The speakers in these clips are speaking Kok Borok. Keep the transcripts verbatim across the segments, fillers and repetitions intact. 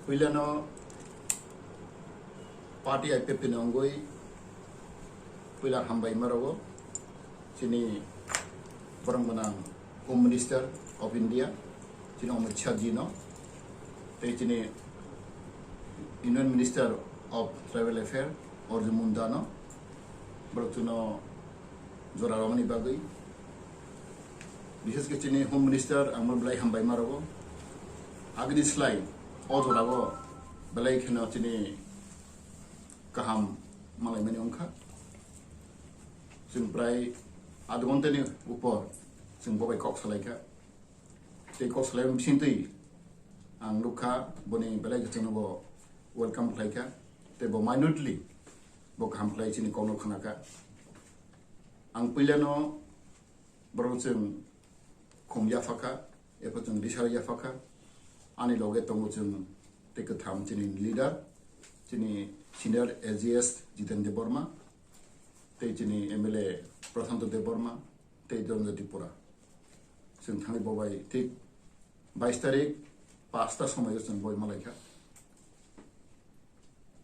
Puilano party I P F T ni wngwi puila hambai marogo chini borong gwnang Home Minister of India, chini Amit Shah ji no, tei chini Union Minister of Tribal Affairs Arjun Munda no, borok chwngno jora romani bagwi. Bishes khe chini Home Minister ang belai hambai marogo. Agini slai o jorao belai kheno chini kaham malaimani wngkha. Chwng prai adh ghontani upor chwng bo bai kok salaikha. Tei kok salaimani bisingtwi ang nukha boni belai khe chwngno bo welcome khlaikha. Tei bo minutely bo kaham khlai chini kokno khnakha. Ang puilano borok chwng khum yaphakha, epho chwng risaro yaphakha. Ani loge tongo chwng tei kwtham chini leader, chini senior A G S Jiten Debbarma, tei chini M L A Pradhanto Debbarma, tei Dhananjay Tripura. Chwng thangwi bo bai thik bais tarik pasta somoio chwng boi malaikha.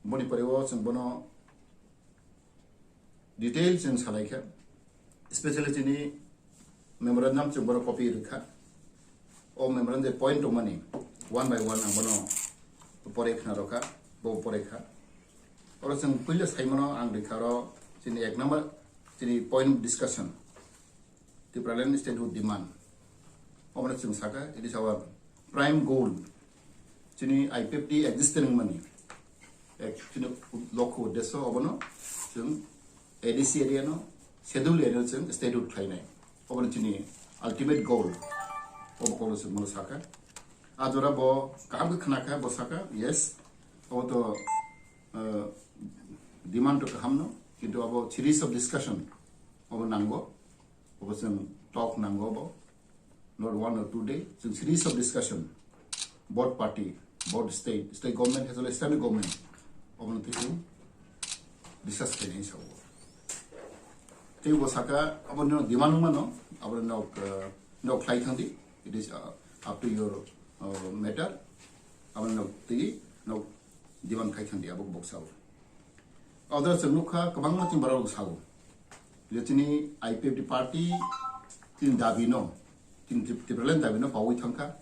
Boni pore o chwng bono detail chwng salaikha, specially chini memorandum chwng bono copy rwkha. O memorandum je point tongmani one by one ang bono pore khna rokha, bo pore kha. Oro chwng puila saimano ang rikha oro chini ek number chini point of discussion. Tipraland statehood demand. Obono chwng saka, it is our prime goal. Chini I P F T existing mani. Ek chini lokho uddesho obono chwng A D C area no, schedule area no chwng statehood khlainai. Obono chini ultimate goal. Obo kono chwng mono saka. Ajora bo kaham khe khnakha bo saka, yes. Obo to, uh, demand to kaham no, kintu abo series of discussion obo nango. Obo chwng talk nango bo, not one or two day, chwng series of discussion, both party, both state, state government as well as central government, obono twi chwng discuss khainai sao. Tei bo saka, abo no demand mano, abo no, uh, no khlai thangdi, it is, uh, up to your, uh, matter, abo no twi no demand khai thangdi, abo bok sao. Odo chwng nukha kwbangma chini borok rok sao. Je chini I P F T party chini dabi no, chini Trip-, Tipraland dabi no pawi thangkha.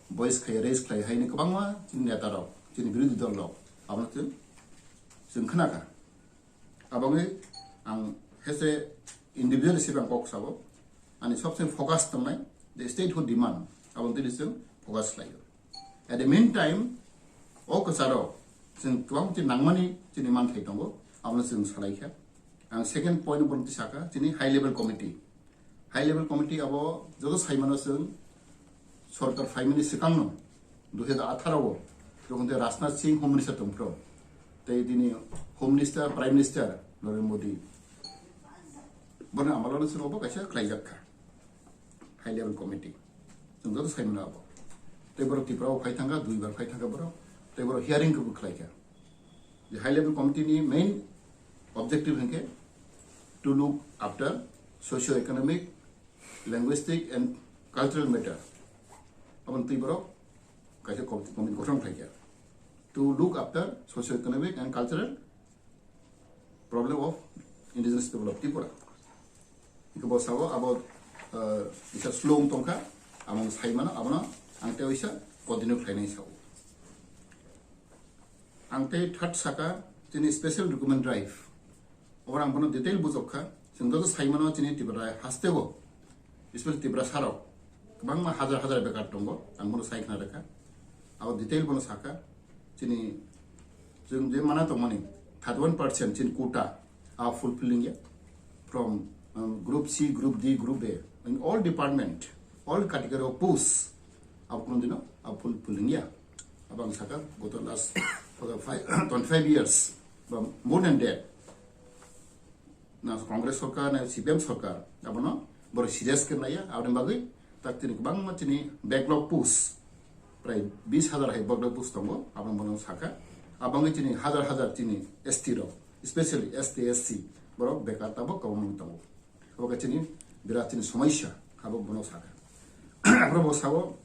Voice khai raise khlai haini kwbangma chini neta rok, chini birodhi dol rok. Abono chwng, chwng khnakha. Aboni ang hese individual hisabe ang kok sao. Ani sobse focus tongnai je statehood demand. Aboni twi chwng focus khlaio. At the meantime, o kwcharo chwng kwbang chini nangmani chini manthai tongo, abono chwng salaikha. Ang second point borok twi saka, chini high level committee. High level committee abo joto saimano chwng sorkar phaimani swkangno dui hajar atharo o jokhon tei Rajnath Singh Home Minister tongphro, tei tini Home Minister, Prime Minister Narendra Modi, borokni amalono chwng obo kaisa khlaijakha. High level committee. Chwng joto sai mano abo. Tei borok Tripura o phai thangkha, dui bar phai thangkha borok. Tei borok hearing kebo khlai kha. Je high level committee ni main objective hinkhe to look after socio-economic, linguistic and cultural matter. Aboni twi borok kaisa com-, committee gothon khlai kha. To look after socio-economic and cultural problem of indigenous people of Tripura. Hingke bo sao abo, eh, isa slow wng tongkha, amo sai mano, abono ang tei isa continue khlainai sao. Ang tei third saka chini special recruitment drive. Abo ang bono detail bujok kha, chwng joto sai mano chini Tripura hasteo. Especially Tiprasa rok kwbangma hajar hajar bekar tongo, ang bono sai khna rwkha. Abo detail bono sakha, chini chwng je mana tongmani thirty one percent chini quota abo fulfilling ya from, um, group C, group D, group A, in all department, all category of post abo kono dino abo fulfilling ya. Abo ang sakha goto last for the five, twenty five years ba more than that. Na Congress sorkar, na C P M sorkar, abono borok serious khe naiya, aboni bagwi tak chini kwbangma chini backlog post, prai bis hajar hai backlog post tongo, abono bono sakha. Abangwi chini hajar hajar chini S T rok, especially S T, S C, borok bekar tabok kwbangma tongo. Abo khe chini birat chini somosya, abo bono sakha. Abo bo sao,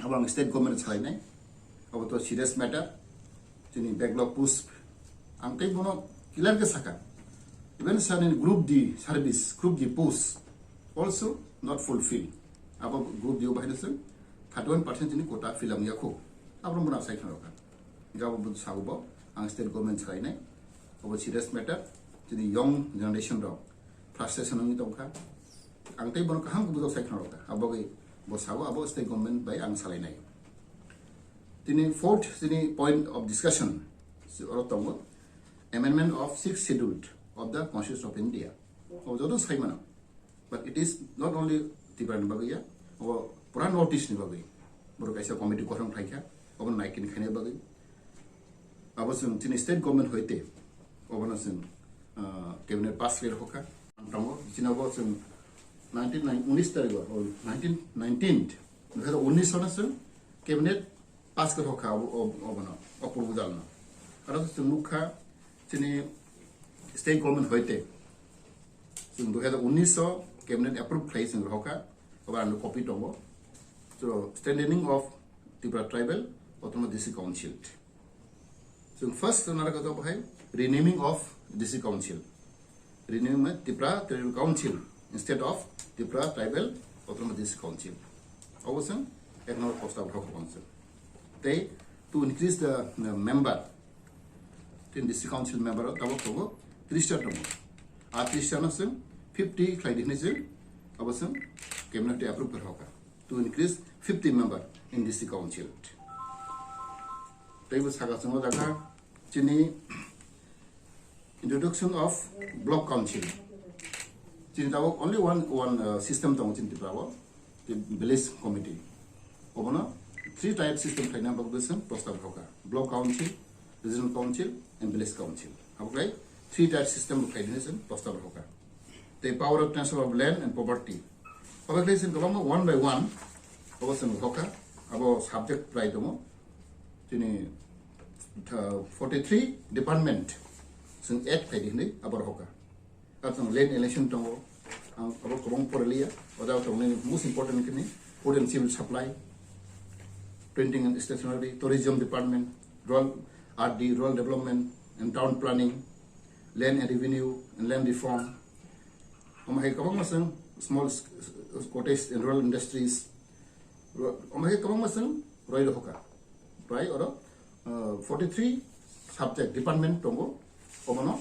abo ang state government salainai. Abo to serious matter. Chini backlog post ang tei bono clear khe sakha. Even sa nini group D service, group D post also not fulfill. Abo group D o bahai se thirty one percent chini quota fill up yakho. Abo bono sai khna rokha. Gabo bo sago bo ang state government salainai. Abo serious matter. Chini young generation rok frustration wngwi tongkha. Ang tei bono kaham khe bujak sai khna rokha. Abo bai bo sago abo state government bai ang salainai. Tini fourth tini point of discussion oro tongo, amendment of sixth schedule of the Constitution of India. O joto sai mano. But it is not only Tripura ni bagwi ya, o pura North East ni bagwi. Borok kaisa committee kothom khlaikha, obo naikin khaina bagwi. Abo chwng chini state government hoite obono chwng, ah, cabinet pass khe rokha. Tongo, chini obo chwng nineteen nine, unis tarikh o, nineteen nineteen, dui hazar unis o chwng cabinet pass khe rokha obo, ob-, obono, o proposal no. Aro chwng nukha chini state government hoite chwng dui hazar unis o cabinet approve khlai chwng rokha, obo ano copy tongo. So, strengthening of Tripura Tribal Autonomous District Council. Chwng first nara kato bahai renaming of district council. Renaming ma Tripura Tribal Council instead of Tripura Tribal Autonomous District Council. Obo chwng ek number post of rock council. Tei to increase the, uh, member, tin district council member o tabok tabok tris ta tongo. A tris ta no chwng fifty khlai di hinwi chwng abo chwng cabinet approve khe rokha. To increase fifty member in district council. Tei bo saka chwng o dakha chini introduction of block council. Chini tabok only one, one, uh, system tongo chini Tripura o, the village committee. Obono three type system khlaina bagwi chwng prostab rokha. Block council, regional council, and village council. Abo khlai three type system khlaina chwng prostab rokha. The power of transfer of land and property. Obo khlai chwng kwbangma one by one obo chwng rokha. Abo subject prai tongo. Chini, uh, forty three department chwng add khlai di hinwi abo rokha. Ar chwng land allocation tongo. Ang abo kwbang poraliya. O jaga tongnai most important khe ni food and civil supply, printing and stationery, tourism department, rural R D, rural development and town planning, land and revenue and land reform. Omo hai kwbangma chwng small s-, s-, cottage and rural industries. Ro-, omo hai kwbangma chwng roi rokha. Prai oro, uh, forty three subject department tongo. Obono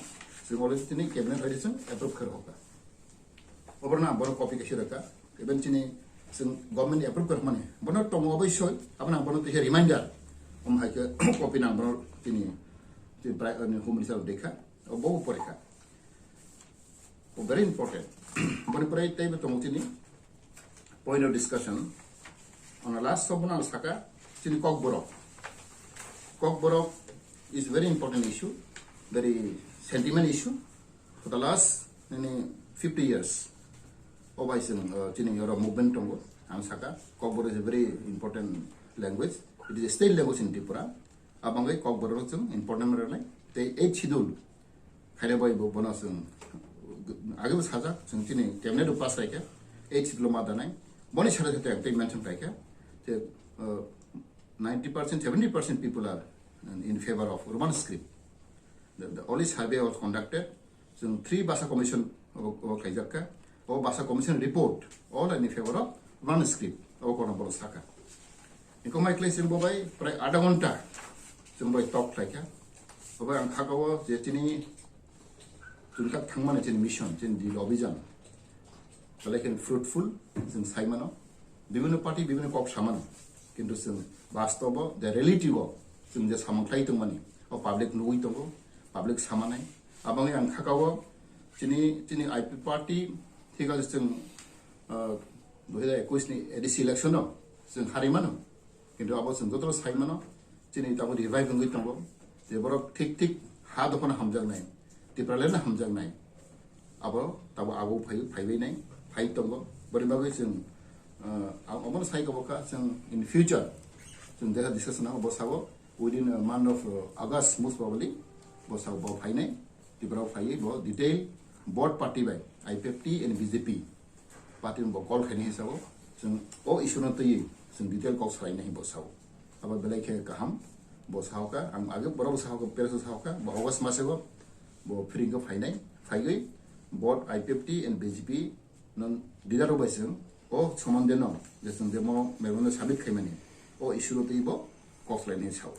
chwng already chini cabinet hai chwng approve khe rokha. Oborno ang bono copy kaisa rwkha. Even chini chwng government approve khe rwmani. Bono tongo oboisoi, abono ang bono tisa reminder. Omo hai khe copy nang bono chini, chini prai, ani home minister dekha. Obo porikha. Oh, very important. Boni pore teibo tongo chini point of discussion. On the last sob bono ang saka chini Kokborok. Kokborok is very important issue, very sentiment issue. For the last nini fifty years, o bai chwng, uh, chini oro movement tongo. Ang saka Kokborok is a very important language. It is a state language in Tripura. Abangwi Kokborok chwng important rwnai. Tei eighth schedule khaina bai bo bono chwng age bo sajak, chwng chini cabinet o pass khaikha, eighth schedule ma danai. Boni sade sade tei mention khaikha je, uh, ninety percent, seventy percent people are in favor of Roman script. The, the only survey was conducted, chwng three bhasha commission obo, obo khaijak kha. O bhasha commission report all in favor of Roman script. Obo kono borok saka. Eko mai khlai chwng bo bai prai adha ghonta chwng bai talk khlai kha. Obo ang kha o je chini chwng tak thangmani chini mission, chini dil obijan. Belai khe fruitful chwng sai mano. Bibhinno party bibhinno kok sa mano. Kintu chwng bastobo, the reality o chwng je samung khlai tongmani, o public nugwi tongo, public samanai. Aboni ang kha o chini, chini I P P party thik ase chwng, ah, dui hazar ekush ni A D C election o chwng hari mano. Kintu abo chwng joto sai mano, chini tabuk revive wngwi tongo. Je borok thik thik ha dophano hamjaknai, Tipraland no hamjaknai. Abo tabuk abo phai, phaibai nai, phai tongo. Boni bagwi chwng, uh, ang obono sai kabo kha, chwng in future chwng jeha discussion nango, bo sabo within a month of, uh, August most probably bo sabo bo phainai. Tipra o phaiwi bo detail both party bai, I P F T and B J P party bo call khaini hisabo chwng o issue no twiwi chwng detail kok salaina hinwi bo sao. Abo belai khe kaham. Bo sahoka, ang age borok sahoka, press sahoka, bo August masego bo phrwngkhe phainai, phaigwi vote I P F T and B J P non leader rok bai chwng o somonde no je chwng demo megono sabit khaimani o issue rok twi bo kok khlainai sao.